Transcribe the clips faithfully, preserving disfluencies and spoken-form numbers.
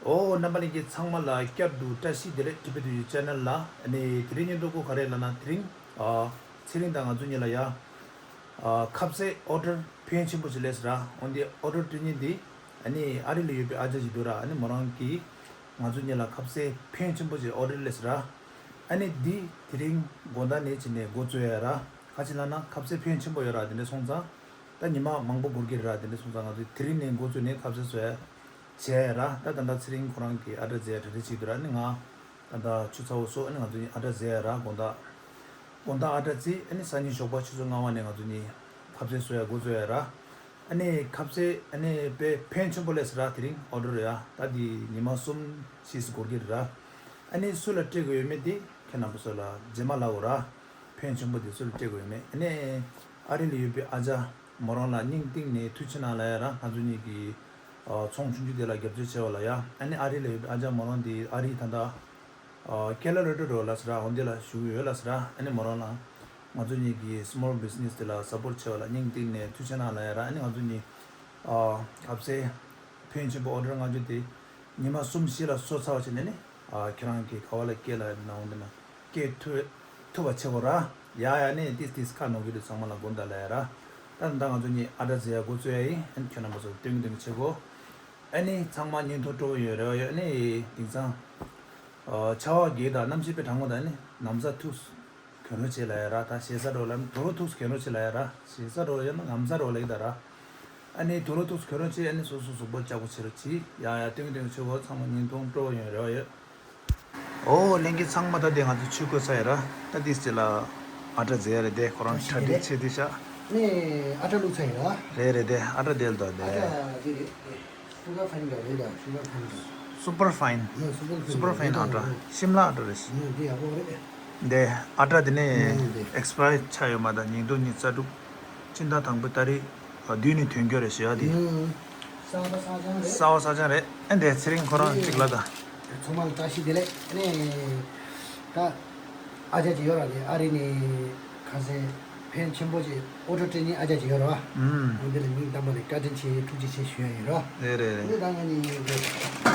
ཨོ། རྣམ་པ་ལྷན་རྒྱས་ཚང་མ་ལ་བསྐྱར་དུ་བཀྲ་ཤིས་བདེ་ལེགས། ཊི་བི་ཊུ་ཡུ་ཆེ་ནལ་ལ། ཨ་ནི་དེ་རིང་བརྙན་ཐུང་ག་རེ་ལབ་ན། དེ་རིང་ཨ་ཚེ་རིང་དང་ང་ཚོ་གཉིས་ལ་ཡ་ཨ་ཁ་ཟས་ཨོ་ཌར་ཕོན་ཆེན་པོ་ཞིག་སླེབས་སོང་ར། འོན་ཏེ་ཨོ་ཌར་སྤྲོད་མཁན་དེ་ཨ་ནི་ཨ་རི་ལ་ཡོད་པའི་ཨ་ཅག་ཅིག་འདུག་ར། ཨ་ནི་མོ་རང་གིས་ང་ཚོ་གཉིས་ལ་ཁ་ཟས་ཕོན་ཆེན་པོ་ཞིག་ཨོ་ཌར་སླེབས་སོང་ར། ཨ་ནི་འདི་དེ་རིང་དགོང་དག་ནས་བྱས་ནས་འགོ་བཙུགས་ཡ་ར། ག་ཅི་ལབ་ན་ཁ་ཟས་ཕོན་ཆེན་པོ་ཡོད་ར། དེ་འདྲ་སོང་ཙང་ད་ཉི་མ་མང་པོ་འགོར་གྱི་རེད་ར། དེ་འདྲ་སོང་ཙང་ང་ཚོ་དེ་རིང་ནས་འགོ་བཙུགས་ནས་ཁ་ཟས་བཟོ་ཡ་བྱས་ཡ་ར། ད་ད་ལྟ་ཚེ་རིང་ཁོ་རང་གིས་ཨ་ཌར་བཟོ་ཡ་གྲ་སྒྲིག་བྱེད་ཀྱི་འདུག་ར། ཨ་ནི་ང་ད་ལྟ་ཆུ་ཚ་པོ་བཟོས། ཨ་ནི་ང་ཚོ་གཉིས་ཨ་ཌར་བཟོ་ཡ་ར། དགོང་དག་དགོང་དག་ཨ་ཌར་བརྩིས། ཨ་ནི་སང་ཉིན་ཞོགས་པ་ཆུ་ཚོད་ལྔ་པ་ནས་ང་ཚོ་གཉིས་ཁ་ཟས་བཟོ་ཡ་འགོ་བཙུགས་ཡ་ར། ཨ་ནི་ཁ་ཟས་ཨ་ནི་དཔེ་ཕོན་ཆེན་པོ་སླེབས་སོང་ར། དེ་རིང་ཨོ་ཌར་ཡ། ད་འདི་ཉི་མ་གསུམ་བཞི་འགོར་གྱི་རེད་ར། ཨ་ནི་སུ་ལ་སྤྲད་དགོས་ཡོད་མེད་དེ་ཁྱེད་རྣམ་པ་ཚོ་ལ་རྗེས་མ་ལབ་དགོས་ར། ཕོན་ཆེན་པོ་དེ་སུ་ལ་སྤྲད་དགོས་ཡོད་མེད། ཨ་ནི་ཨ་རི་ལ་ཡོད་པའི་ཨ་ཅག་མོ་རང་ལ་སྙིང་གཏིང་ནས་ཐུགས་རྗེ་གནང་ལབ་ཡ་ར། ང་ཚོ་གཉིས་ཀྱི་ཨ་ཚོང་ཆུང་ཆུང་དེ་ལ་རྒྱབ་སྐྱོར་བྱས་པ་ལ་ཡ། ཨ་ནི་ཨ་རི་ལ་ཡོད་པའི་ཨ་ཅག་མོ་རང་དེ་ཨ་རི་ད་ལྟ་ཨ་ཀོ་ལོ་ར་ཌོ་ལབ་སོང་ར། འོ་འདི་ལ་བཞུགས་ཡོད་ལབ་སོང་ར། ཨ་ནི་མོ་རང་ལ་ང་ཚོ་གཉིས་ཀྱི་སི་མོལ་བི་ཛི་ནེ་སི་དེ་ལ་སབ་པོར་ཊི་བྱས་པ་ལ་སྙིང་གཏིང་ནས་ཐུགས་རྗེ་གནང་ལབ་ཡ་ར། ཨ་ནི་ང་ཚོ་གཉིས་ཨ་ཁ་ཟས་ཕོན་ཆེན་པོ་ཨོ་ཌར་ལྔ་བཅུ་དེ་ཉི་མ་གསུམ་བཞི་ལ་བཟོ་ཚར་བ་བྱས་ནས་ནི། ཨ་ཁྱེད་རང་གིས་ག་བ་ལ་སྐྱེལ་ལ་ཡོད་ན། འོ་འདི་ན་སྐྱེལ་ཐུབ་ཐུབ་པ་བྱེད་དགོས་ར། ཡ་ཡ་ནི་ཏིས་ཏིས་ཁ་ནོར་གྱི་འདུག་ཚང་མ་ལ་དགོངས་དག་ལབ་ཡ་ར། ད་ད་ང་ཚོ་གཉིས་ཨ་ཌར་བཟོ་ཡ་འགོ་བཙུགས་ཡ་ཡིན། ཨ་ནི་ཁྱོད་རྣམ་པ་ཚོ་སྟོན་གྱི་སྟོན་གྱི་བྱེད་དགོས། ཨ་ནི་ཚང་མ་བརྙན་ཐུང་སྤྲོ་པོ་ཡོད་རེད་བ་ཡོད། ཨ་ནི་དེང་སང་ཨ་ཆར་པ་རྒྱག་དང་གནམ་གཤིས་དཔེ་གྲང་མོ་དང་ནི་ན་བཟའ་འཐུག་གྱོན་རོགས་བྱེད་ལབ་ཡ་ར། ད་ཞེ་ས་འདྲ་པོ་ལབ་ན་དུག་ལོག་འཐུག་གྱོན་རོགས་བྱེད་ལབ་ཡ་ར། ཞེ་ས་འདྲ་པོ་ཡོད་ན་ན་བཟའ་འདྲ་པོ་ལབ་ཀྱི་ད་ར། ཨ་ནི་དུག་ལོག་འཐུག་གྱོན་རོགས་བྱེད། ཨ་ནི་སོ་སོ་གཟུགས་པོ་ལྕགས་པོ་བྱེད་རོགས་བྱེད། ཡ་ཡ་སྟོན་གྱི་སྟོན་གྱི་བྱེད་དགོས། ཚང་མ་བརྙན་ཐུང་སྤྲོ་པོ་ཡོད་རེད་བ་ཡོད། ཨོ་ལྷན་རྒྱས་ཚང་མ། ད་དེ་ང་ཚོ་ཆུ་བསྐོལ་ཚར་ཡ་ར། ད་ཏིས་དེ་ལ་ཨ་ཊ་བཟོ་ཡ་རེད་དེ། ཁོ་རང་གྲ་སྒྲིག་བྱེད་དེ་ཤག་ནས་ཨ་ཊ་བླུགས་ཚར་ཡིན་ར། རེད་རེད་དེ། ཨ་ཊ་དེ་ལ་དོ་དེ། ཨ་ཊ་དེ་རེད། ཤུ་གར་ཕན་ཌ་རེད་ད། ཤུ་གར་ཕན་ཌ། སུ་པར་ཕའིན། ཡང་སུ་པར་ཕན་ཌ། སུ་པར་ཕའིན་རེད་ཨ་ད། ཊ། ཤིམ་ལ་ཨ་ཊ་རེད། ཡང་དེ་ཡག་པོ་རེད། དེ་ཨ་ཊ་དེ་ནས་ཡང་དེ་ཨེགས་པ་ཡར་ཆགས་ཡོད་མ་ད། ཉིས་སྟོང་ཉི་ཤུ་རྩ་དྲུག་སྤྱི་ཟླ་དང་པོའི་ཏ་རིག་བདུན་ནས་ཐོན་རྒྱུ་རེད་ཞུ་ཡ་དེ། ཡང་གསར་པ་གསར་རྐྱང་རེད། གསར་པ་གསར་རྐྱང་རེད། ཨ་འདི་ཚེ་རིང་ཁོ་རང་གཅིག་ལ་ད། ཚང་མ་ལ་བཀྲ་ཤིས་བདེ་ལེགས། ཨ་ནི་ད་ཨ་ཅག་ཅིག་ཡོད་ར། དེ་ཨ་རི་ནས་ཁ་ཟས་ཕོན་ཆེན་པོ་ཅིག་ཨོ་ཌར་སྤྲད་མཁན་ཨ་ཅག་ཅིག་ཡོད་ར་བ། ཨུམ། འོ་འདི་ལ་སྙིང་གཏམ་པ་ནས་བཀའ་དྲིན་ཆེ་ཐུགས་རྗེ་ཆེ་ཞུ་ཡ་ཡིན་ར། རེད་རེད་རེད། འདི་ད་ང་གཉིས་ཡིན་གོ།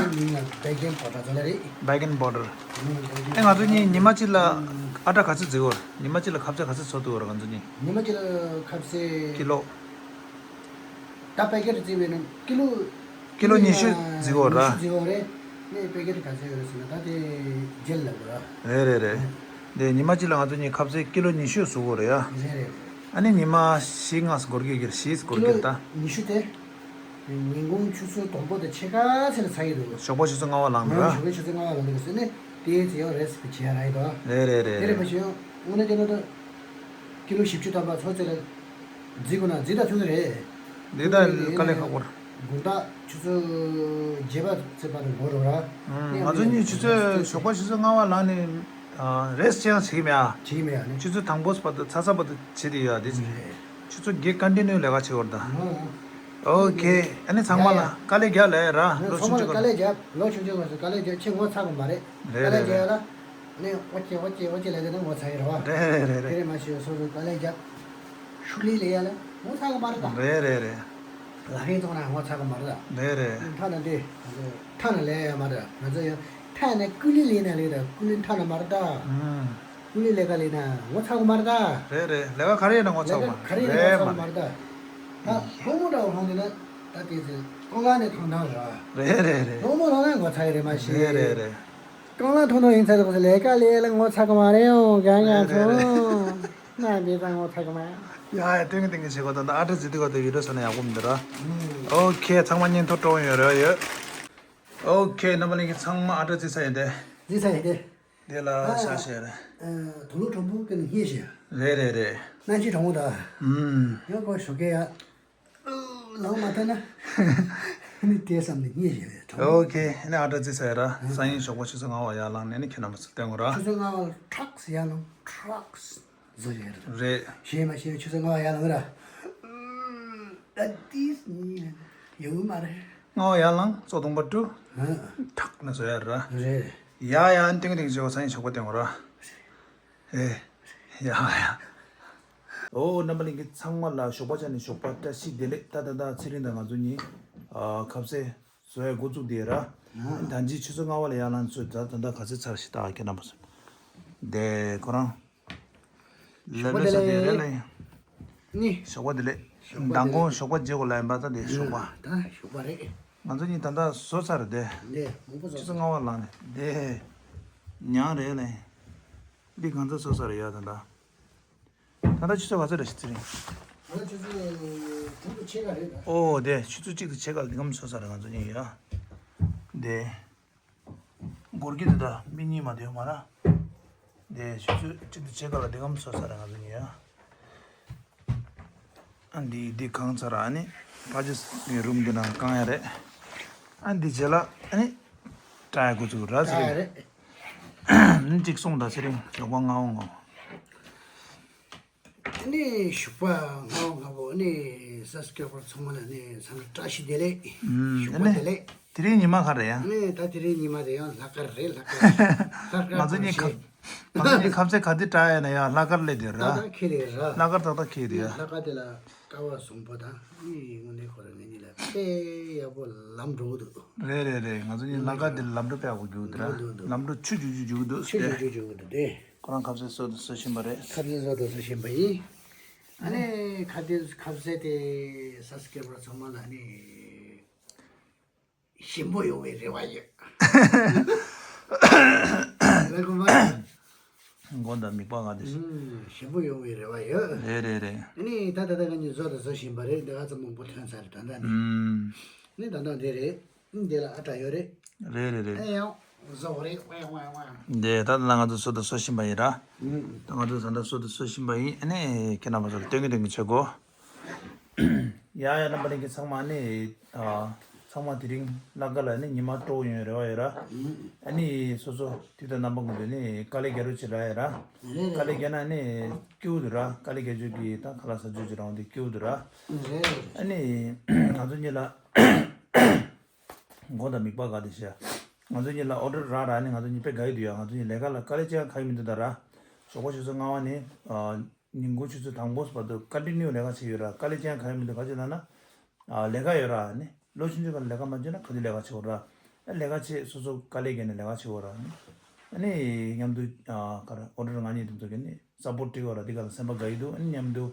འདི་མིང་ལ་བེ་ཀིང་པའོ་ཌར་ཟེར་ལ་རེད། བེ་ཀིང་པའོ་ཌར། ཨུམ། ཨེ་ང་ཚོ་གཉིས་ཉི་མ་གཅིག་ལ་ཨ་ཊ་ག་ཚོད་བརྫི་གོ། ཉི་མ་གཅིག་ལ་ཁ་ཟས་ག་ཚོད་བཟོ་ཐུབ་གོ་ར་ང་ཚོ་གཉིས། ཉི་མ་གཅིག་ལ་ཁ་ཟས་ཀི་ལོ། ད་པེ་ཀེ་ཊི་བརྩིས་པས་ན་ཀི་ལོ། ཀི་ལོ་ཉི་ཤུ་བརྫི་གོ་ར། ཉི་ཤུ་བརྫི་གོ་རེད། ནས་པེ་ཀེ་ཊི་ག་ཚོད་ཡོད་རེད་ཟེར་ན་ད་དེ་རྗེས་ལ་ལབ་དགོས་ར། རེད་རེད་རེད། དེ་ཉི་མ་གཅིག་ལ་ང་ཚོ་གཉིས་ཁ་ཟས་ཀི་ལོ་ཉི་ཤུ་བཟོ་གོ་རེད་ཡ། རེད་རེད། ཨ་ནི་ཉི་མ་བཞི་ལྔ་འགོར་གྱི་ཡོད་ཀྱི་རེད། བཞི་འགོར་ཀི་གྱི་ལོ་རེད་ད། ཉི་ཤུ་དེ། ཉིན་གུང་ཆུ་ཚོད་དང་པོ་དང་ཕྱེད་ཀ་ཚོད་ལ་ཚར་གྱི་འདུག་ཞོགས་པ་ཆུ་ཚོད་ལྔ་པ་ལངས་འདུག་ར། ཞོགས་པ་ཆུ་ཚོད་ལྔ་པ་ལངས་འདུག་ཟེར་ནས་དེའི་ཚེ་ཡང་རེས་པ་བྱེད་ཡ་རག་གི་འདུག་རེད་རེད་རེད། དེ་རེད་པ་བྱས་ཡང་དངོས་གནས་དེ་ན་ད། ཀི་ལོ་བཞི་བཅུ་ཐམ་པ་ཚོ་ཚོད་ལ་བརྫི་དགོས་ན་བརྫི་ད་ཐུབ་ཀྱི་རེད། འདི་ད་དཀའ་ལས་ཁག་པོ་རེད། དགོང་དག་ཆུ་ཚོད་བརྒྱད་པ་ཚེ་བར་དུ་འགོར་འགྲོ་ར། ཨང་། ང་ཚོ་གཉིས་ཆུ་ཚོད་ཞོགས་པ་ཆུ་ཚོད་ལྔ་པ་ལངས་ནས་རེས་ཅི་ཡང་བྱེད་ཀྱི་མེད་ཨ། བྱེད་ཀྱི་མེད་ཨ་ནི། ཆུ་ཚོད་དང་པོ་བར་དུ་ཚ་ཚ་བར་དུ་བྱེད་དེ་ཡོད་ཨ། དེ་ཆུ་ཚོད་བརྒྱད་ཀོན་ཊི་ནིའུ་ལས་ཀ་བྱེད་དགོས་རེད་ད། ཨང་། ཨོ་ཁེ། ཨ་ནི་ཚང་མ་ལ་ཡ་ཡ། དཀའ་ལས་རྒྱག་ལབ་ཡ་ར། ལོ་ཆུང་ཆུང་སྐབས། དཀའ་ལས་རྒྱབ། ལོ་ཆུང་ཆུང་སྐབས་སུ་དཀའ་ལས་རྒྱབ། ཁྱེད་ངོ་ཚ་གི་མ་རེད། རེད་དཀའ་ལས་རེད་རྒྱག་ཡ་རེད། ལ། ནས་ཨོ་ཅེ་ཨོ་ཅེ་ཨོ་ཅེ་ལབ་དེ་ནས་ངོ་ཚ་གི་རེད་བ། རེད་རེད་རེད་རེད། དེ་རེད་མ་ཤེས་སོ་སོ་དཀའ་ལས་རྒྱབ། ཤུགས་ལས་ལས་ཡ་ལ་ངོ་ཚ་གི་མ་རེད་ད། རེད་རེད་རེད། ལག་ཁྱེར་བཙོང་ན་ངོ་ཚ་གི་མ་རེད་ད། རེད་རེད། མཐའ་ན་འདི། མཐའ་ན་ལས་ཡ་མ་རེད། ང་ཚོ་ཡང་མཐའ་ནས་ཀུ་ལི་ལས་ན་ལས་ད། ཀུ་ལི་མཐའ་ན་མ་རེད་ད། ཨང་། ཀུ་ལི་ལས་ཀ་ལས་ན་ངོ་ཚ་གི་མ་རེད་ད། རེད་རེད། ལས་ཀ་ག་རེ་ཡིན་ན་ངོ་ཚ་གི་མ་རེད། ལས་ཀ་ག་རེ་ཡིན་ན་ངོ་ཚ་གི་མ་རེད་ད། ད་སློང་མོ་འདྲ་བོ་ལྷོང་དེ་ན་ད་དེ་ཚེ་ཀོང་ལ་ནས་ཐོང་ཐང་རེད་བ། རེད་རེད་རེད། སློང་མོ་ལྷོང་ན་ངོ་ཚ་གི་རེད་མ་གཞི། རེད་རེད་རེད། རྐང་ལག་ཐོག་ནས་ཡིན་ཚར་དུས་ལས་ཀ་ལས་ལ་ངོ་ཚ་གི་མ་རེད་ཨོ། རྒན་ང་ཚོ། རེད་རེད་རེད། ང་འདི་ཙང་ངོ་ཚ་གི་མ། ཡ་ཡ་སྟོན་གི་སྟོན་གི་བྱེད་དགོས་ད། ད་ཨ་ཊ་བརྫི་དུས་ག་དུས་བི་ཌིའོ་བཟོས་ན་ཡག་པོ་མི་འདུག་ར། ཨོ་ཁེ། ཚང་མ་བརྙན་ཐུང་སྤྲོ་ཡོད་རེད་ཡོད། ཨོ་ཁེ། རྣམ་པ་ལྷན་རྒྱས་ཚང་མ་ཨ་ཊ་བརྫི་ཚར་ཡོད་དེ། བརྫི་ཚར་ཡོད་དེ། དེ་ལ་ཨ་ཤ་ཤ་རེད། དུག་ལོག་དྲོན་པོ་ཀུན་རྙེད་ཞེས། རེད་རེད་རེད། སྣང་ཆེན་དྲང་པོ་ད། ཨུམ། ཡང་ཁོ་ཞོགས་ཀས་ཡ། ལངས་མ་ཐུབ་ན། ནི་དེ་བསམ་ནས་རྙེད་བཞིན་རེད་གྲོགས། ཨོ་ཁེ། ཨ་ནི་ཨ་ཊ་བརྫི་ཚར་ཡ་ར། ཨ། སང་ཉིན་ཞོགས་པ་ཆུ་ཚོད་ལྔ་པ་ཡར་ལངས་ནས་ནི་ཁྱེད་རྣམ་པ་ཚོ་སྟོན་དགོས་ར། ཆུ་ཚོད་ལྔ་པ་ལ་ཁྲག་ཡར་ལངས་ཁྲག་བཟོ་བཞིན་རེད། རེད། ཤེས་མ་ཤེས་ཆུ་ཚོད་ལྔ་པ་ཡར་ལངས་ར། ཨ་ཏིས་ཡོང་མ་རེད། ལྔ་པ་ཡར་ལངས་ཙོག་སྟོང་པ་བཀྲུ། ཨ། ཁྲག་ནི་བཟོ་ཡ་ར། རེད། ཡ་ཡ་ཏིང་ཏིང་བྱེད་དགོས། སང་ཉིན་ཞོགས་པ་སྟོན་དགོས་ར། ཨེ། ཡ་ཡ། ཨོ་རྣམ་པ་ལྷན་རྒྱས་ཚང་མ་ལ་ཞོགས་པ་ཆ་ནས་ཞོགས་པ་བཀྲ་ཤིས་བདེ་ལེགས། ད་ད་ད་ཚེ་རིང་དང་ང་ཚོ་གཉིས་ཨ་ཁ་ཟས་ བཟོ་ཡ་འགོ་བཙུགས་དེ་ར། ཨ། ད་ཅི་ཆུ་ཚོད་ལྔ་པ་ལ་ཡར་ལངས་ཚུལ་ད་ད་ལྟ་ག་ཚོད་ཚར་ཞིག་ད་ཁྱེད་རྣམ་པ་ཚོ། དེ་ཁོ་རང་། ལ་ལོས་ས་དེ་རེད་ལ་ཡིན། ནི། ཞོགས་པ་བདེ་ལེགས། ཞོགས་པ་བདེ་ལེགས། མདང་དགོང་ཞོགས་པ་བརྗེ་གོ་ལ་ཡིན་པ་ད་དེ་ཞོགས་པ། ད་ཞོགས་པ་རེད། ང་ཚོ་གཉིས་ད་ལྟ་བཟོ་ཚར་དེ། འདི་མང་པོ་བཟོ་ཆུ་ཚོད་ལྔ་པ་ལངས་ནས་དེ། ཉང་རེད་ལ་ཡིན། འདི་གང་ཚོད་བཟོ་ཚར་ཡ་ད་ལྟ། ད་ལྟ་ཆུ་ཚོད་ག་ཚོད་རེད་ཤི་ཚེ་རིང་། ད་ལྟ་ཆུ་ཚོད་དྲུག་དང་ཕྱེད་ཀ་རེད་ད། ཨོ་དེ་ཆུ་ཚོད་གཅིག་དང་ཕྱེད་ཀ་ལ་འདི་གམ་བཟོ་ཚར་ང་ཚོ་གཉིས་ཡ། དེ། སྒོར་གྱི་འདི་ད་མི་གཉིས་མ་དེ་མ་ར། དེ་ཆུ་ཚོད་གཅིག་དང་ཕྱེད་ཀ་ལ་འདི་གམ་བཟོ་ཚར་ང་ཚོ་གཉིས་ཡ། ཨ་འདི་འདི་གང་ཚར་ཨ་ནི་ཕ་ཇི་ངའི་རུམ་འདི་ནང་གང་ཡ་རེད། ཨ་འདི་རྗེས་ལ་ཨ་ནི་ཀྲ་ཡ་འགོ་ཚུགས་ར་ཚེ་རིང་། ཀྲ་ཡ་རེད། ཨ་ནི་གཅིག་སོང་ད་ཚེ་རིང་ཞོགས་པ་ལྔ་པ་ལྔ་པ། ཨ་ནི་ཞོགས་པ་ལྔ་པ་ལྔ་པ་ཨ་ནི་སབ་སི་ཀེ་རའི་བར་ཚང་མ་ལ་ནི་འཚམས་འདྲི་བཀྲ་ཤིས་བདེ་ལེགས། ཨུམ། ཞོགས་པ་ཨ་ནི་བདེ་ལེགས། དེ་རིང་ཉི་མ་ག་རེ་ཡ། ཨ་ནི་ད་དེ་རིང་ཉི་མ་དེ་ཡང་ལྷག་དཀར་རེད་ལྷག་དཀར། ལྷག་དཀར་ང་ཚོ་གཉིས་ཁ་ང་ཚོ་གཉིས་ཁ་ཟས་ག་དུས་བཀྲ་ཡ་ན་ཡང་ལྷག་དཀར་སླེབས་དེ་ར། ད་ད་ཁེ་རེད་ར། ལྷག་དཀར་ཏག་ཏག་ཁེ་རེད་ཡ། ལྷག་དཀར་དེ་ལ་ཀ་བ་བཟང་པོ་དང་ཨ་ནི་དངོས་གནས་ཁོ་རང་ངེད་གཉིས་ལ་དཔེ་ཡག་པོ་ལམ་འགྲོ་གི་འདུག་རེད་རེད་རེད། ང་ཚོ་གཉིས་ལྷག་དཀར་དེ་ལམ་འགྲོ་དཔེ་ཡག་པོ་རྒྱུག་འདུག་ར། འགྲོ་འདུག་འདུག་ལམ་འགྲོ་ཆུ་རྒྱུག་རྒྱུག་རྒྱུག་འདུག་ཆུ་སྟེ། རྒྱུག་རྒྱུག་རྒྱུག་འདུག་སྟེ། ཁོ་རང་ཁ་ཟས་བཟོ་དང་བཟོ་བཞིན་པ་རེད། ཁ་ཟས་བཟོ་དང་བཟོ་བཞིན་པ་ཡིན། ཨ་ནི་ཁ་ཟས་ཁ་ཟས་དེ་སབ་སི་ཀེ་རའི་བར་ཚང་མ་ལ་ནི། ཞིམ་པོ་ཡོང་བའི་རེ་བ་ཡོད། ལགས་སོ་མ། མགོ་དང་མིག་པ་ག་དེ། ཞིམ་པོ་ཡོང་བའི་རེ་བ་ཡོད། རེད་རེད་རེད། ཨ་ནི་ད་ད་ལྟ་ང་གཉིས་བཟོ་དང་བཟོ་བཞིན་པ་རེད་འདི་ག་ཚོད་མང་པོ་ཐོན་ཚར་རེད་ད་ལྟ་ནི། ཨ་ནི་ད་ལྟ་འདི་རེད། ཨ་ནི་འདི་ལ་ཨ་ཏྲ་ཡོད་རེད། རེད་རེད་རེད། ཨེ་ཡང་བཟོ་རེད་ཝེ་ཝེ་ཝེ། འདི་ད་ལྟ་ང་ཚོ་བཟོ་དང་བཟོ་བཞིན་པ་ཡིན་ར། ད་ང་ཚོ་ད་ལྟ་བཟོ་དང་བཟོ་བཞིན་པ་ཡིན་ཨ་ནི་ཁྱེད་རྣམ་པ་ཚོ་ལ་སྟོན་གི་སྟོན་གི་བྱེད་དགོས། ཡ་ཡ་རྣམ་པ་ལྷན་རྒྱས་ཚང་མ་ནི། ཨ། ཚང་མ་དེ་རིང་ལྷག་དཀར་ལ་ནི་ཉི་མ་སྤྲོ་ཡོང་རེ་བ་ཡོད་ར། ཨ་ནི་སོ་སོ་དུས་དང་རྣམ་པ་ཀུན་ཏུ་ནི་དཀའ་ལས་རྒྱག་རོགས་བྱེད་ར་ཡོད་ར། དཀའ་ལས་རྒྱག་ན་ནི་སྐྱིད་པོ་འདུག་ར། དཀའ་ལས་རྒྱག་རྒྱུ་གི་ད་ཁ་ལག་ཟ་རྒྱུ་ཅིག་རང་དེ་སྐྱིད་པོ་འདུག་ར། ཨ་ནི་ང་ཚོ་གཉིས་ལ་མགོ་དང་མིག་པ་དགའ་དེ་ཤ། ང་ཚོ་གཉིས་ལ་ཨོ་ཌར་རག་ར་ནི་ང་ཚོ་གཉིས་དཔེ་དགའ་ཡི་འདུག་ཡ། ང་ཚོ་གཉིས་ལས་ཀ་ལ་དཀའ་ལས་ཅི་ཡང་ཁག་མི་འདུག་ད་ར། ཞོགས་པ་ཆུ་ཚོད་ལྔ་པ་ནི། ཉིན་གུང་ཆུ་ཚོད་དང་པོ་བར་དུ་ཀོན་ཊི་ནིའུ་ལས་ཀ་བྱེད་ཡོད་ར། དཀའ་ལས་ཅི་ཡང་གང་ཡང་མི་འདུག་ག་ཅི་ལབ་ན། ཨ། ལས་ཀ་ཡོད་ར་ནི། ལོ་ཆུང་ཆུང་ག་ལས་ཀ་མ་བྱས་ན་ག་དུས་ལས་ཀ་བྱེད་འོ་ར། ཨ། ལས་ཀ་བྱེད་སོ་སོ་དཀའ་ལས་བརྒྱབ་ནས་ལས་ཀ་བྱེད་འོ་ར་ནི། ཨ་ནི་མཉམ་དུ། ཨ། ག་རེ་ཨོ་ཌར་ང་གཉིས་དེ་ཚོ་གི་ནི་སཔོར་ཊི་སྤྲད་འོ་ར། འདི་ག་ལ་སེམས་པ་དགའ་ཡི་འདུག་ཨ་ནི་མཉམ་དུ་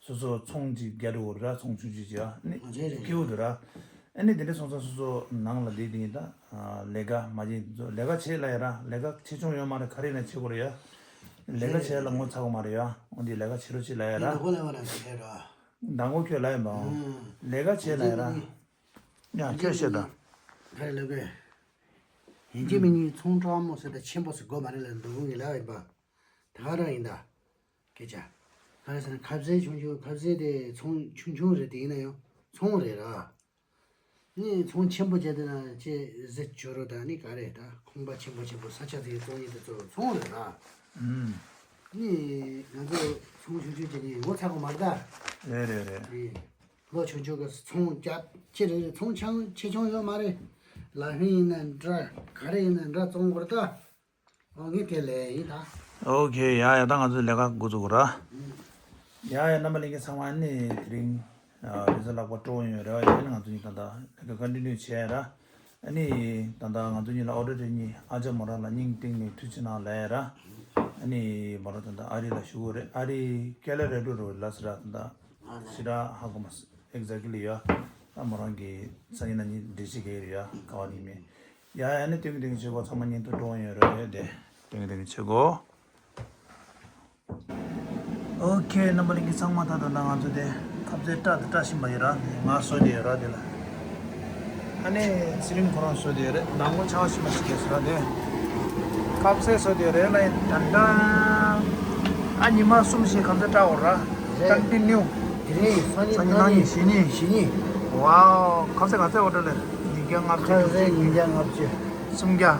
སོ་སོ་ཚོང་ཅིག་རྒྱག་འགྲོ་འོ་ར། ཚོང་ཆུང་ཆུང་ཅིག་ཨ་ནི་རེད་རེད། སྐྱིད་པོ་འདུག་ར། ཨ་ནི་དེ་འདྲ་སོང་ཙང་སོ་སོ་ནང་ལ་བསྡད་དེ་ཡིན་ད། ཨ། ལས་ཀ་མ་བྱེད་ཚོ་ལས་ཀ་བྱེད་ལ་ཡ་ར། ལས་ཀ་ཆེ་ཆུང་ཡོད་མ་རེད། ག་རེ་ཡིན་ན་བྱེད་དགོས་རེད་ཡ། ལས་ཀ་བྱེད་ལ་ངོ་ཚ་གི་མ་རེད་ཡ། འོན་ཏེ་ལས་ཀ་བྱེད་རོགས་བྱེད་ལབ་ཡ་ར། ལས་ཀ་ལས་མ་རེད་བྱེད་ར། མདང་དགོང་ཁྱོད་ལབ་ཡ་མ། ལས་ཀ་བྱེད་ལབ་ཡ་ར། ཡ་ཁྱོད་བཤད་དང་། ག་རེ་ལབ་དགོས། ཡིན་གཅིག་མིན་གཉིས་ཚོང་འདྲ་མོ་ཟེར་ད་ཆེན་པོ་ཟེར་དགོས་མ་རེད་ལབ་འདུག་གི་ལབ་ཡིན་པ། ད་ག་རང་ཡིན་ད། སྐད་ཆ། ག་རེ་ཟེར་ན་ཁ་ཟས་ཆུང་ཆུང་ཁ་ཟས་དེ་ཚོང་ཆུང་ཆུང་རེད་དེ་ཡིན་ན་ཡང་ཚོང་རེད་ར། ནི་ཚོང་ཆེན་པོ་བྱས་དེ་ན་ཅེ་ཟེར་བྱོས་རོགས་དང་ནི་ག་རེ་ད་ཁང་པ་ཆེན་པོ་ཆེན་པོ་ས་ཆ་དེའི་བཙོང་ཡིན་དེ་ཚོ་ཚོང་རེད་ར། ཨུམ། ནི་ང་ཚོ་ཚོང་ཆུང་ཆུང་བྱས་ནི་ངོ་ཚ་གི་མ་རེད་ད། རེད་རེད་རེད། ཨེ། ལོ་ཆུང་ཆུང་གི་ཚོང་རྒྱབ་ཅི་རེད་རེད། ཚོང་ཆུང་ཆེ་ཆུང་ཡོད་མ་རེད། ལ་ཧིང་ཡིན་ན་འདྲ་ག་རེ་ཡིན་ན་འདྲ་བཙོང་དགོས་རེད་ད། ཨོ་ངས་དེ་ལས་ཡིན་ད། ཨོ་ཁེ། ཡ་ཡ་ད་ང་ཚོ་ལས་ཀ་འགོ་བཙུགས་ར། ཡ་ཡ་རྣམ་པ་ལྷན་རྒྱས་ཚང་མ་ནི་དེ་རིང་རེས་གཟའ་ལྷག་པ་སྤྲོ་བོ་ཡོང་རེ་བ་ཡོད། ང་ཚོ་གཉིས་ད་ལྟ་ལས་ཀ་ཀོན་ཊི་ནིའུ་བྱས་ར། ཨ་ནི་ད་ལྟ་ང་ཚོ་གཉིས་ལ་ཨོ་ཌར་དེ་གཉིས་ཨ་ཅག་མོ་རང་ལ་སྙིང་གཏིང་ནས་ཐུགས་རྗེ་གནང་ལབ་ཡ་ར། ཨ་ནི་མོ་རང་ད་ལྟ་ཨ་རི་ལ་བཞུགས་ཡོད་རེད། ཨ་རི་ཀེ་ལ་རེ་ཌོ་རོ་ལ་ཟེར་ར། ད་ལྟ་ཞེ་དྲག་ཧ་གོ་མ་སོང་ཨེག་ཛེག་ལི་ཡ། ད་མོ་རང་གི་སང་ཉིན་གནངས་ཉིན་འགྲེལ་བཤད་རྒྱག་གི་རེད་ཡ། ག་བ་ནས་མིན། ཡ་ཡ་ནི་སྟོན་གི་སྟོན་གི་བྱེད་སྒོ་ཚང་མ་ཉིན་ཐོ་འགྲོ་ཡོད་རེད་དེ། སྟོན་གི་སྟོན་གི་བྱེད་སྒོ། ཨོ་ཁེ། རྣམ་པ་ལྷན་རྒྱས་ཚང་མ་ད་ལྟ་ང་ཚོ་དེ་ཁ་ཟས་སྐྲ་དེ་སྐྲ་བཞིན་པ་ཡོད་ར། ང་བཟོ་དེ་ཡོད་ར་དེ་ལ། ཨ་ནི་ཚེ་རིང་ཁོ་རང་བཟོ་དེ་ཡོད་རེད། མདང་དགོང་ཆང་བཞིན་པ་ཞིག་རེད་ཟེར་ར་དེ། ཁ་ཟས་བཟོ་དེ་ཡོད་རེད་ལ་ཡིན་ད་ད། ཨ་ཉི་མ་གསུམ་ཞིག་ཁ་ཟས་སྐྲ་འོ་ར། རེད། ཀོན་ཊི་ནིའུ། དེ་རིང་སང་ཉིན་སང་ཉིན་གནངས་ཉིན་གནངས་ཉིན་གཞེས་ནིན། གཞེས་ནིན། ཝའོ། ཁ་ཟས་ག་ཚད་ཨོ་ཌར་ལས། ཉིས་བརྒྱ་ལྔ་བཅུ། ཁ་ཟས་ཉིས་བརྒྱ་ལྔ་བཅུ། སུམ་བརྒྱ།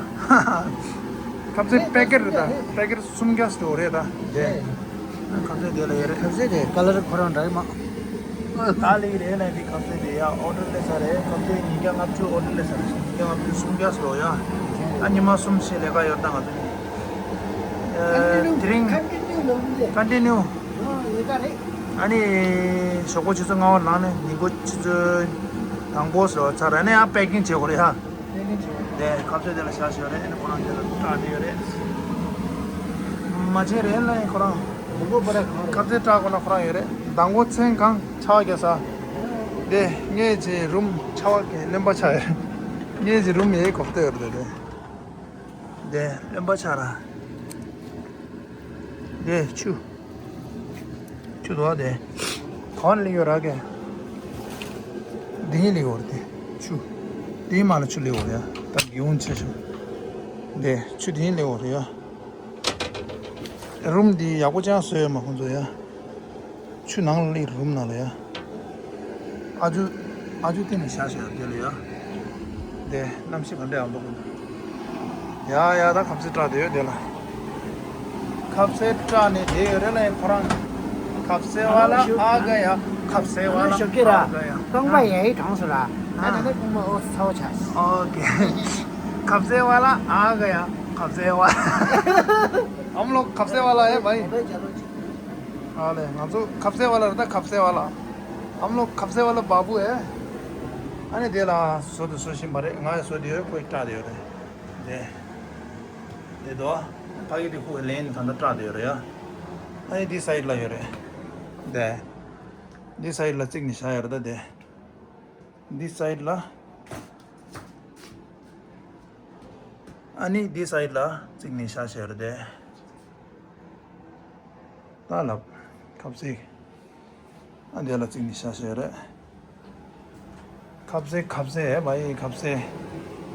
ཁ་ཟས་པེ་ཀེ་ཊི་རེད་ད། པེ་ཀེ་ཊི་སུམ་བརྒྱ་སྟོར་རེད་ད། དེ། ཁ་ཟས་དེ་ལ་ཡོད་རེད། ཁ་ཟས་དེ་ཀ་ལར་ཁོ་རང་འདྲ་གི་མ། ད་ལེགས་རེད་ལ་འདི་ཁ་ཟས་དེ་ཡ་ཨོ་ཌར་སླེབས་ཚར་རེད། ཁ་ཟས་ཉིས་བརྒྱ་ལྔ་བཅུ་ཨོ་ཌར་སླེབས་ཚར་རེད། ཉིས་བརྒྱ་ལྔ་བཅུ་སུམ་བརྒྱ་སྟོར་ཡ། ཨ་ཉི་མ་གསུམ་ཞིག་ལས་ཀ་ཡོད་ད་ང་ཚོ་གཉིས། ཨ་དེ་རིང་ཀོན་ཊི་ནིའུ། ཨ་ནི་ཞོགས་པ་ཆུ་ཚོད་ལྔ་པ་ལངས་ནས་ཉིན་གུང་ཆུ་ཚོད། དང་པོ་བཟོས་ཚར་རེད་ནས་ཡང་པེ་ཀིང་བྱེད་དགོས་རེད་ཧ། པེ་ཀིང་བྱེད་དགོས་རེད། དེ་ཁ་བརྡ་དེ་ལ་བཞག་བཞག་རེད་ནས་ཁོ་རང་དེ་ལ་སྐྲག་བསྡད་ཡོད་རེད། མ་བྱེད་རེད་ལ་ཁོ་རང་། མགོ་པ་རེད་ཁོ་རང་། ཁ་བརྡ་སྐྲག་དགོས་ན་ཁོ་རང་ཡོད་རེད། དང་པོ་མཚན་གང་ཆར་པ་རྒྱག་ས། དེ་ངས་ཀྱི་རུམ་ཆར་པ་གི་རློན་པ་ཆགས་ཡོད། ངས་ཀྱི་རུམ་ཡའི་གོ་བརྡ་ཡོད་རེད་དེ། དེ་རློན་པ་ཆགས་ར། དེ་ཆུ། ཆུ་དོ་དེ། གང་ལི་ཡོད་ར་གེ། དེ་ལི་ཡོད་ར་དེ། ཆུ། དེ་མ་ལ་ཆུ་ལི་ཡོད་ར་ཡ། ད་གི་འུན་ཆེ་ཆུ། དེ་ཆུ་དེ་ལི་ཡོད་ར་ཡ། རུམ་དེ་ཡག་པོ་ཅང་བཟོས་ཡོད་མ་ཁོང་ཚོ་ཡ། ཆུ་ནང་ལ་སླེབས་རུམ་ནང་ལ་ཡ། ཨ་ཇུ། ཨ་ཇུ་དེ་ནས་བཞག་བཞག་དེ་ལ་ཡ། དེ་གནམ་གཤིས་ག་འདྲ་ཡང་འདུག་ཡ་ཡ་ད་ཁ་ཟས་སྐྲག་བསྡད་ཡོད་དེ་ལ། ཁ་ཟས་སྐྲག་ནས་བསྡད་ཡོད་རེད་ལ་ཡ་ཁོ་རང་། ཁ་ཟས་བ་ལ་ཨ་ག་ཡ། ཁ་ཟས་བ་ལ་ཨ་ག་ཡ། རྐང་པ་ཡའི་གྲངས་སུ་ར། ཨ་ད་ནི་རྐང་པ་ཨོ་ཚ་བོ་ཆགས། ཨོ་ཀེ། ཁ་ཟས་བ་ལ་ཨ་ག་ཡ། ཁ་ཟས་བ། ཨམ་ལོ་ཁ་ཟས་བ་ལ་ཡ་བ་ཡིན། ཨ་ལས་ང་ཚོ་ཁ་ཟས་བ་ལ་རེད་ད་ཁ་ཟས་བ་ལ། ཨམ་ལོ་ཁ་ཟས་བ་ལ་བ་བུ་ཨེ། ཨ་ནི་དེ་ལ་བཟོ་དུ་བཟོ་བཞིན་པ་རེད། ང་ཡི་བཟོ་དུ་ཡོད་ཁོ་ཡི་སྐྲག་དུ་ཡོད་རེད། དེ། དེ་དོ། ཕ་གི་དེ་ཁོ་ཡི་ལན་ད་ལྟ་སྐྲག་དུ་ཡོད་རེད་ཡ། ཨ་ནི་དེ་སའིད་ལ་ཡོད་རེད། དེ། དེ་སའིད་ལ་བརྩིགས་ནས་བཞག་ཡོད་རེད་ད་དེ། འདི་སའིད་ལ། ཨ་ནི་འདི་སའིད་ལ་བརྩིགས་ནས་བཞག་བཞག་རེད་དེ། ད་ལབ། ཁ་ཟས། ཨ་འདི་ལ་བརྩིགས་ནས་བཞག་བཞག་རེད། ཁ་ཟས་ཁ་ཟས་ཧེ་བ་ཡི་ཁ་ཟས།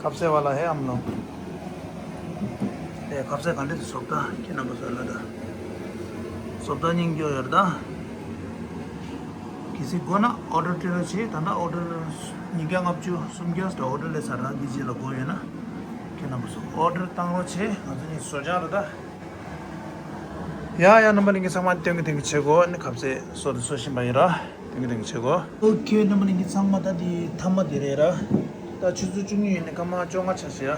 ཁ་ཟས་བ་ལ་ཧེ་ཨམ་ལོ། དེ་ཁ་ཟས་ག་འདྲས་བཟོ་ལྟ་ཁྱེད་རྣམ་པ་ཚོ་ལ་ད། བཟོ་ལྟ་སྙིང་རྗེ་ཡོད་རེད་ད། གལ་སྲིད་དགོས་ན་ཨོ་ཌར་སྤྲད་རོགས་བྱེད། ད་ལྟ་ཨོ་ཌར་ཉིས་བརྒྱ་ལྔ་བཅུ་སུམ་བརྒྱ་ཙམ་ཨོ་ཌར་སླེབས་ཚར་ར། འདི་རྗེས་ལ་དགོས་ཡོད་ན་ཁྱེད་རྣམ་པ་ཚོ་ཨོ་ཌར་བཏང་རོགས་བྱེད། ང་ཚོ་གཉིས་བཟོ་སྦྱང་རེད་ད། ཡ་ཡ་རྣམ་པ་ལྷན་རྒྱས་ཚང་མ་སྟོན་གི་སྟོན་གི་བྱེད་དགོས་ནི་ཁ་ཟས་བཟོ་དེ་བཟོ་བཞིན་པ་ཡིན་ར། སྟོན་གི་སྟོན་གི་བྱེད་དགོས། ཨོ་ཁེ་རྣམ་པ་ལྷན་རྒྱས་ཚང་མ་ད་འདི་མཐའ་མ་དེ་རེད་ར། ད་ཆུ་ཚོད་བཅུ་གཉིས་ཡིན་ནི་སྐར་མ་བཅོ་ལྔ་ཆགས་ཤག་ཡ།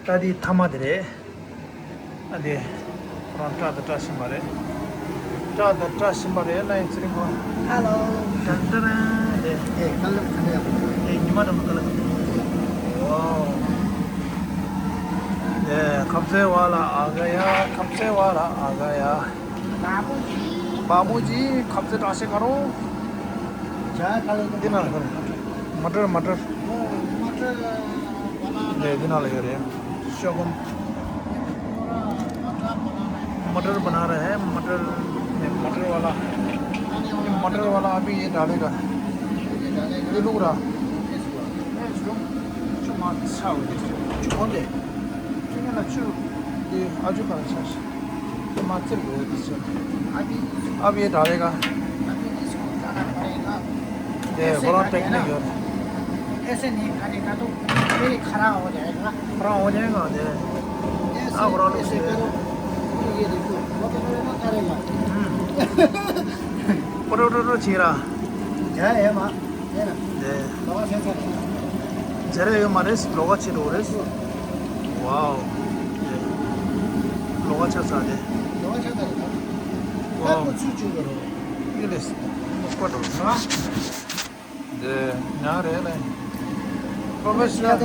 ད་འདི་མཐའ་མ་དེ་རེད། ཨ་དེ། ཁོ་རང་སྐྲ་དང་སྐྲ་བཞིན་པ་རེད། སྐྲ་དང་སྐྲ་བཞིན་པ་རེད་ལ་ཡིན་ཚེ་རིང་ཁོ། ཧ་ལོ། ཏན་ཏན་རེད། ཨེ་ཀ་ལར་ག་འདྲ་ཡག་པོ། ཨེ་ཉི་མ་འདྲ་མོ་ཀ་ལར་ག་འདྲ་ཡག་པོ། ཨོ། ཨེ་ཁ་ཟས་བ་ལ་ཨ་ག་ཡ། ཁ་ཟས་བ་ལ་ཨ་ག་ཡ། बाबूजी, कब से ट्रैफिक करो? འདི་ན་ལ་ཁར། मटर मटर। འདི་འདི་ན་ལ་ཡོད་རེད། शगुन। मटर बना रहे हैं, मटर। ये मटर वाला, ये मटर वाला अभी ये डालेगा। ये लुक रहा। ये जो, जो मार छाओ, जो कौन दे? जो ना चू, ये आजू का छाछ। ये मार चल गया, ये चल। अभी, अब ये डालेगा। अभी इसको डालना पड़ेगा। ये ऐसे बड़ा डालेगा टेक्निक ना। है। ऐसे नहीं डालेगा तो फिर खराब हो जाएगा। खराब हो जाएगा, ये। ऐसे, आप बड़ा लोग ऐसे से। करो। ये देखो, वो तो ना करेगा। हम्म। पोटो, पोटो, पोटो, चीरा। जय है माँ। དེ། ཇེ་རེ་ཡོད་མ་རེད། ལོག་ཆེ་འགྲོ་རེད། ཝའོ། ལོག་ཆ་ས་དེ། ཝའོ། ཡི་ལེས་མོ་སྐོར་འགྲོ་ས། དེ་ཉག་རེད་ལེ། པོ་རོ་ཕེ་ཤ་ནལ།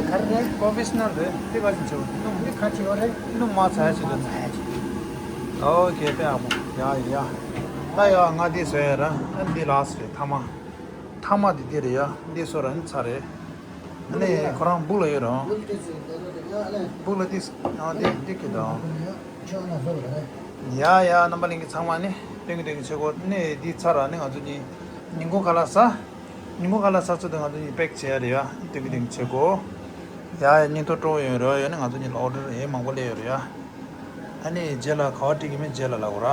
པོ་རོ་ཕེ་ཤ་ནལ་རེད། དེ་ག་ཅིག་བྱེད་པ་སྣུམ་ཁ་ཅིག་ཡོད་རེད། སྣུམ་མ་ཚ་ཡ་ཅིག་འདུག་ཨོ་ཁེ་དཔེ་ཡག་པོ། ཡ་ཡ། ད་ཡ་ང་འདི་བཟོས་ཡ་ར། ཨ་འདི་ལ་སི་རེད་ཐ་མ། ཐ་མ་དེ་འདི་རེད་ཡ། འདི་བཟོ་ར་ནི་ཚར་རེད། ཨ་ནི་ཁོ་རང་སྦུག་ལ་ཡོད་རེད། སྦུག་ལ་འདི་ཨ་འདི་འདི་གི་དང་། ཡ་ཡ་རྣམ་པ་ལྷན་རྒྱས་ཚང་མ་ནི་སྟོན་གི་སྟོན་གི་བྱེད་དགོས། ནི་འདི་ཚར་ར་ནི་ང་ཚོ་གཉིས་ཉིན་གུང་ཁ་ལག་ཟ། ཉིན་གུང་ཁ་ལག་ཟ་ཚོད་དུ་ང་ཚོ་གཉིས་པེག་བྱེད་ཡ་རེད་ཡ། སྟོན་གི་སྟོན་གི་བྱེད་དགོས། ཡ་ཡ་སྙིང་ཐོ་སྤྲོ་བོ་ཡོད་རེད་ཡ། ནི་ང་ཚོ་གཉིས་ལ་ཨོ་ཌར་ཡེ་མང་པོ་སླེབས་ཡོད་རེད་ཡ། ཨ་ནི་རྗེས་ལ་ག་བ་འགྲིག་གི་མིན་རྗེས་ལ་ལབ་དགོས་ར།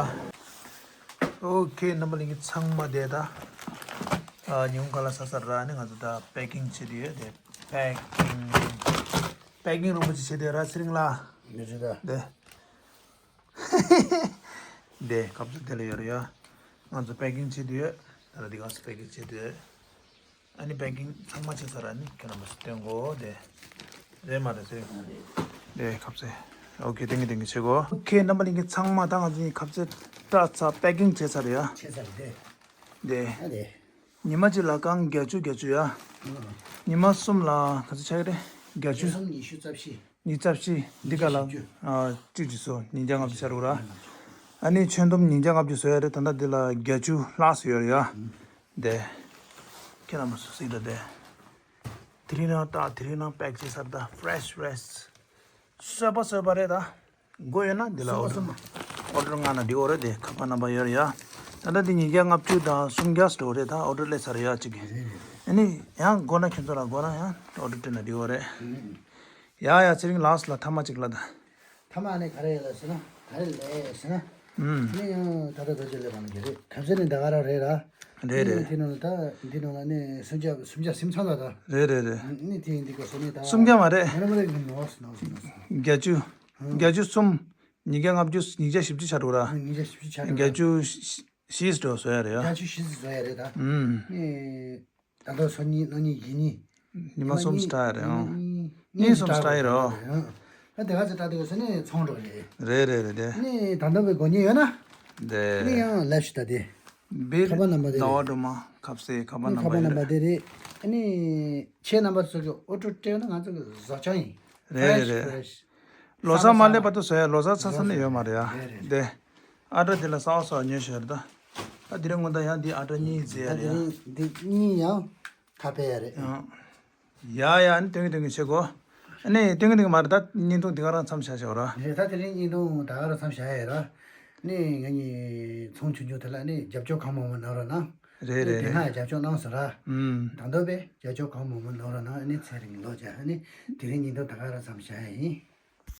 ཨོ་ཁེ་རྣམ་པ་ལྷན་རྒྱས་ཚང་མ་བསྡད་ད། ཨ་ཉིན་གུང་ཁ་ལག་ཟ་ཚར་ར་ནི་ང་ཚོ་ད་པེ་ཀིང་བྱེད་དུ་ཡོད་དེ། པེ་ཀིང་། པེ་ཀིང་རིན་པོ་ཆེ་བྱེད་དུ་ཡོད་ར་ཚེ་རིང་ལགས། མི་ཚེ་ད། དེ། དེ་སྐབས་སུ་དེ་ལ་ཡོད་རེད་ཡ། ང་ཚོ་པེ་ཀིང་བྱེད་དུ་ཡོད། ད་ལྟ་འདི་སྐབས་སུ་པེ་ཀིང་བྱེད་དུ་ཡོད། ཨ་ནི་པེ་ཀིང་ཚང་མ་བྱས་ཚར་ར་ནི་ཁྱེད་རྣམ་པ་ཚོ་སྟོན་གོ་དེ། རེད་མ་རེད་ཟེར། དེ་ཁ་ཟས། ཨོ་ཁེ་ཏེང་གི་ཏེང་གི་བྱེད་གོ། ཨོ་ཁེ་རྣམ་པ་ལྷན་རྒྱས་ཚང་མ་ད་ང་ཚོ་གཉིས་ཁ་ཟས་སྐྲ་ཚ་པེ་ཀིང་བྱས་ཚར་རེད་ཡ། བྱས་ཚར་རེད། དེ། ཨ་དེ། ཉི་མ་གཅིག་ལ་རྐང་བརྒྱད་ཅུ་བརྒྱད་ཅུ་ཡ། ཉི་མ་གསུམ་ལ་ག་ཚོད་ཆགས་ཀྱི་རེད། བརྒྱད་ཅུ། ཉི་མ་གསུམ་ཉི་ཤུ་རྩ་བཞི། ཉི་ཤུ་རྩ་བཞི། འདི་ག་ལ། ཉི་ཤུ་བཞི་བཅུ། ཨ་བཅུ་གཅིག་སོ། ཉིས་བརྒྱ་ལྔ་བཅུ་ཆགས་རེད་ར། ཨ་ནི་ཁྱོན་བསྡོམས་ཉིས་བརྒྱ་ལྔ་བཅུ་བཟོ་ཡ་རེད། ད་ལྟ་འདི་ལ་བརྒྱད་ཅུ་ལྷག་ཙམ་ཡོད་རེད་ཡ། དེ། ཁྱེད་རྣམ་པ་ཚོ་གཟིགས་དང་དེ། དེ་རིང་ནང་ད་དེ་རིང་ནང་པེག་བྱས་ཚར། ད་ཕེ་རེ་ཤི་ཕེ་རེ་ཤི། བཟོས་པ་བཟོས་པ་རེད་ད། དགོས་ཡོད་ན་འདི་ལ་ཨོ་ཌར། ཨོ་ཌར་མངགས་ན་འགྲིག་གི་རེད་དེ། ཁ་པར་ནམ་བར་ཡོད་རེད་ཡ། ད་ལྟ་འདི་ཉིས་བརྒྱ་ལྔ་བཅུ་དང་སུམ་བརྒྱ་ཙམ་རེད་ད། ཨོ་ཌར་སླེབས་ཚར་ཡ་གཅིག་གི། ཨ་ནི་ཡང་དགོས་ན་ཁྱོད་ཚོ་ལ་དགོས་ན་ཡང་ཨོ་ཌར་སྤྲད་ན་འགྲིག་གི་རེད། ཡ་ཡ། ཚེ་རིང་ལགས་ལ་ཐ་མ་གཅིག་ལ་ད། ཐ་མ་ནི་ག་རེ་ཡོད་ལ་ཟེར་ན། ག་རེ་ལས་ཟེར་ན། ཨུམ། ནི་ཡང་ད་ལྟ་རྡོ་རྗེ་ལས་པ་ནི་ག་རེ་ཁ་ཟས་ནི་ད་ག་རང་རེད་ར། རེད་རེད། ནི་དེ་ནང་ལ་ད་འདི་ནང་ལ་ནི་སུམ་བརྒྱ་སུམ་བརྒྱ་ཟིན་ཚར་ལ་ད། རེད་རེད་རེད། ནི་དེ་འདི་ག་ཟེར་ནི་ད། སུམ་བརྒྱ་མ་རེད། མ་རེད་མ་རེད། ནོ་སི་ནོ་སི་ནོ་སི། བརྒྱད་ཅུ། ཨུམ། བརྒྱད་ཅུ་གསུམ། ཉིས་བརྒྱ་ལྔ་བཅུ། ཉིས་བརྒྱ་བཞི་བཅུ་ཆགས་འགྲོ་ར། ཨུམ། ཉིས་བརྒྱ་བཞི་བཅུ་ཆགས་འགྲོ། བརྒྱད་ཅུ་བཞི་ཙམ་བཟོ་ཡ་རེད་ཡ། བརྒྱད་ཅུ་བཞི་ཙམ་བཟོ་ཡ་རེད་ད། ཨུམ། ནི། ད་དུང་སང་ཉིན་གནངས་ཉིན་གཞེས་ཉིན། ཉི་མ་གསུམ་ཙམ་བསྲེག་ཡ་རེད་ཨང་། ཉི་མ་གཉིས་གསུམ་ཙམ་བསྲེག་ཡ་རེད་ཨང་། ཨ་དེ་ག་ཚོད་བསྲེག་དུས་ཟེར་ནས་ཚོང་འགྲོ་རེད། རེད་རེད་རེད་དེ། ནི་ད་ལྟ་བའི་དགོས་མཁོ་ཡོད་ན། དེ། ནི་ཡང་ལབ་ཤིག་ད་དེ། བིར། ཁ་པར་ནམ་བར་དེ་རེད། ཟླ་བ་སྒྲོལ་མ། ཁ་ཟས་ཁ་པར་ནམ་བར་དེ་རེད། ཁ་པར་ནམ་བར་དེ་རེད། ཨ་ནི། ཁྱེད་རྣམ་པ་ཚོ་གི་ཨོ་ཌར་སྤྲད་ན་ང་ཚོ་གི་བཟོ་ཆོག་ཡིན། རེད་རེད་རེད། ཕེ་རེ་ཤི་ཕེ་རེ་ཤི། ལོ་གསར་མ་སླེབས་བར་དུ་བཟོ་ཡ། ལོ་གསར་ཚར་ཚར་ནས་ཡོད་མ་རེད་ཡ། རེད་རེད། དེ། ཨ་ཌར་དེ་ལ་གསར་པ་གསར་པ་ཉོས་ཤག་རེད་ད། ད་དེ་རིང་སྔོན་ད་ཡང་འདི་ཨ་ཌར་གཉིས་བཟོས་ཡ་ད་རེད་དེ་ཡ། རིང་འདི་གཉིས་ཡང་ཁ་ཕྱེ་ཡ་རེད། ཡང་། ཡ་ཡ། ཨ་ནི་སྟོན་གི་སྟོན་གི་བྱེད་དགོས། ཨ་ནི་སྟོན་གི་སྟོན་གི་མ་རེད་ད། བརྙན་ཐུང་འདི་ག་རང་མཚམས་བཞག་བཞག་ར། རེད་ད། དེ་རིང་བརྙན་ཐུང་ད་ག་རང་མཚམས་བཞག་ཡ་ར། ནི་ང་གཉིས་ཚོང་ཆུང་ཆུང་དེ་ལ་ནི་རྒྱབ་སྐྱོར་གང་མང་མང་གནང་རོགས་གནང་། རེད་རེད་རེད། དེ་སྔ་རྒྱབ་སྐྱོར་གནང་སོང་ར། ཨུམ། ད་དུང་པས་རྒྱབ་སྐྱོར་གང་མང་མང་གནང་རོགས་གནང་། ཨ་ནི་ཚེ་རིང་ལོ་བརྒྱ། ཨ་ནི་དེ་རིང་བརྙན་ཐུང་ད་ག་རང་མཚམས་བཞག་ཡ་ཡིན།